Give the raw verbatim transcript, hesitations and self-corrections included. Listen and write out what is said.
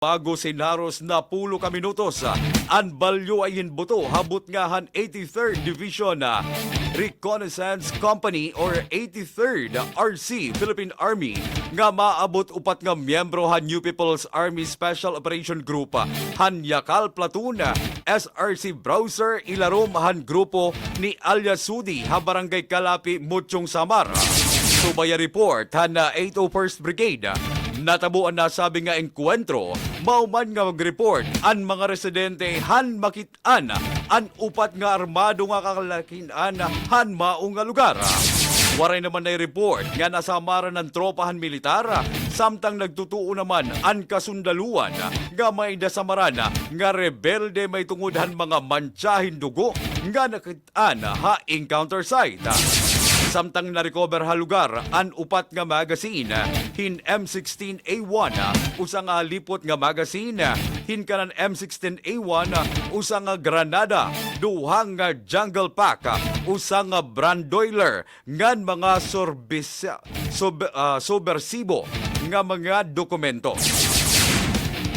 Bago sin haros napulo ka minutos, an balyo ha ihinbuto ha butnga han eighty-third Division, ah, Reconnaissance Company or eighty-third R C Philippine Army nga maabot upat nga miyembro han New People's Army Special Operation Group, ah, han Yakal Platoon, ah, S R C Browser, ilarom han grupo ni alias Sudi ha Barangay Calape, Muchong, Samar. Subay ha report han, ah, eight oh first Brigade, natabo an nasabi nga engkwentro, mao man nga mag-report an mga residente han makit-an an upat nga armado nga kakalakin-an han mao nga lugar. Waray naman nai-report nga nasamaran an tropa han militar, samtang nagtutuo naman an kasundaluhan nga may nasamaran nga rebelde mahitungod han mga mantsa hin dugo nga nakit-an ha encounter site. Samtang na-recover ha lugar an upat nga magazine hin M sixteen A one, usa nga lipot nga magazine hin kanan M sixteen A one, usa nga granada, duha nga jungle pack, usa nga Brandoiler ngan mga sorbis-, sob-, ah, subbersibo nga mga dokumento.